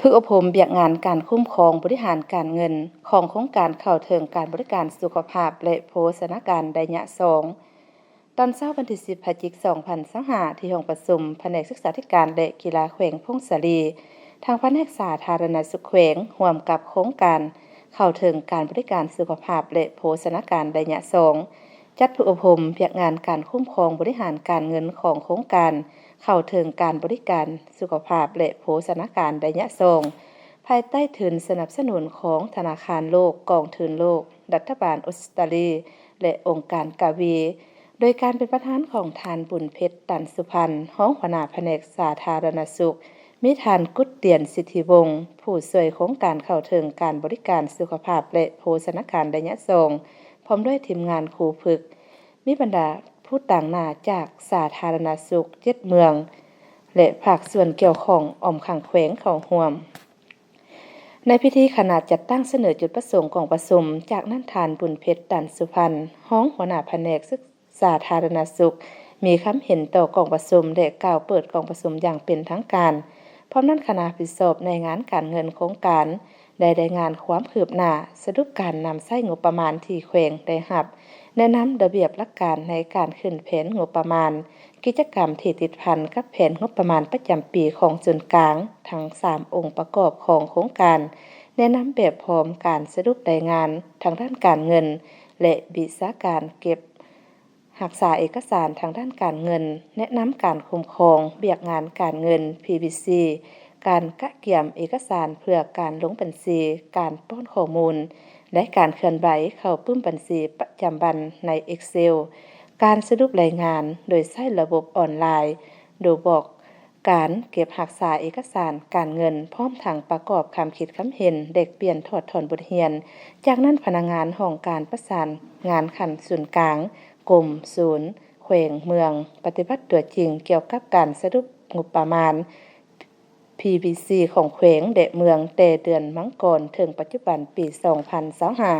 ຝຶກອົບຮົມວຽກງານການຄຸ້ມຄອງບໍລິຫານການເງິນ ຂອງໂຄງການເຂົ້າເຖິງການບໍລິການສຸຂະພາບ ແລະ ໂພຊະນາການໄລຍະສອງ. ຕອນເຊົ້າວັນທີສິບ ພະຈິກ ສອງພັນຊາວຫ້າ ທີ່ຫ້ອງປະຊຸມພະແນກສຶກສາທິການ ແລະ ກິລາແຂວງຜົ້ງສາລີ, ທາງພະແນກສາທາລະນະສຸກແຂວງ ຮ່ວມກັບໂຄງການເຂົ້າເຖິງການບໍລິການສຸຂະພາບ ແລະ ໂພຊະນາການໄລຍະສອງ ຈັດຝຶກອົບຮົມວຽກງານການຄຸ້ມຄອງບໍລິຫານການເງິນຂອງໂຄງການເຂົ້າເຖິງການບໍລິການສຸຂະພາບ ແລະ ໂພຊະນາການໄລຍະສອງ ພາຍໃຕ້ທຶນສະໜັບສະໜູນຂອງທະນາຄານໂລກ, ກອງທຶນໂລກ, ລັດຖະບານອົດສະຕາລີ ແລະ ອົງການກາວີ ໂດຍການເປັນປະທານຂອງທ່ານ ບຸນເພັດ ຕັນສຸພັນ ຮອງຫົວໜ້າພະແນກສາທາລະນະສຸກ, ມີທ່ານ ກຸດຕຽນ ສິດທິວົງ ຜູ້ຊ່ວຍໂຄງການເຂົ້າເຖິງການບໍລິການສຸຂະພາບ ແລະ ໂພຊະນາການໄລຍະສອງ ພ້ອມດ້ວຍທີມງານຄູຝຶກ, ມີບັນດາຜູ້ຕາງໜ້າຈາກສາທາລະນະສຸກເຈັດເມືອງ ແລະ ພາກສ່ວນກ່ຽວຂ້ອງອ້ອມຂ້າງແຂວງເຂົ້າຮ່ວມ. ໃນພິທີ, ຄະນະຈັດຕັ້ງສະເໜີຈຸດປະສົງກອງປະຊຸມ, ຈາກນັ້ນທ່ານ ບຸນເພັດ ຕັນສຸພັນ ຮອງຫົວໜ້າພະແນກສຶກສາທາລະນະສຸກ ມີຄຳເຫັນຕໍ່ກອງປະຊຸມ ແລະ ກ່າວເປີດກອງປະຊຸມຢ່າງເປັນທາງການ. ພ້ອມນັ້ນຄະນະຮັບຜິດຊອບໃນງານການເງິນໂຄງການ ໄດ້ລາຍງານຄວາມຄືບໜ້າສະຫຼຸບການນຳໃຊ້ງົບປະມານທີ່ແຂວງໄດ້ຮັບ, ແນະນຳລະບຽບຫຼັກການໃນການຂຶ້ນແຜນງົບປະມານ, ກິດຈະກຳທີ່ຕິດພັນກັບແຜນງົບປະມານປະຈຳປີຂອງສູນກາງທັງສາມອົງປະກອບຂອງໂຄງການ, ແນະນຳແບບພ້ອມການສະຫຼຸບລາຍງານທາງດ້ານການເງິນ ແລະ ວິຊາການເກັບ ຮັກສາເອກະສານທາງດ້ານການເງິນ, ແນະນຳການຄຸ້ມຄອງວຽກງານການເງິນ ພີວີຊີ, ການກະກຽມເອກະສານເພື່ອການລົງບັນຊີ, ການປ້ອນຂໍ້ມູນ ແລະ ການເຄື່ອນໄຫວເຂົ້າປຶ້ມບັນຊີປະຈຳວັນໃນ Excel, ການສະຫຼຸບລາຍງານໂດຍໃຊ້ລະບົບອອນລາຍ, ໂດຍບອກ ການເກັບຮັກສາເອກະສານການເງິນ ພ້ອມທັງປະກອບຄຳຄິດຄຳເຫັນ, ແລກປ່ຽນ, ຖອດຖອນບົດຮຽນ. ຈາກນັ້ນພະນັກງານຫ້ອງການປະສານງານຂັ້ນສູນກາງ, ກົມ, ສູນ, ແຂວງ, ເມືອງ ປະຕິບັດຕົວຈິງກ່ຽວກັບການສະຫຼຸບງົບປະມານ ພີວີຊີ ຂອງແຂວງ ແລະ ເມືອງ ແຕ່ເດືອນມັງກອນເຖິງປັດຈຸບັນປີສອງພັນຊາວຫ້າ.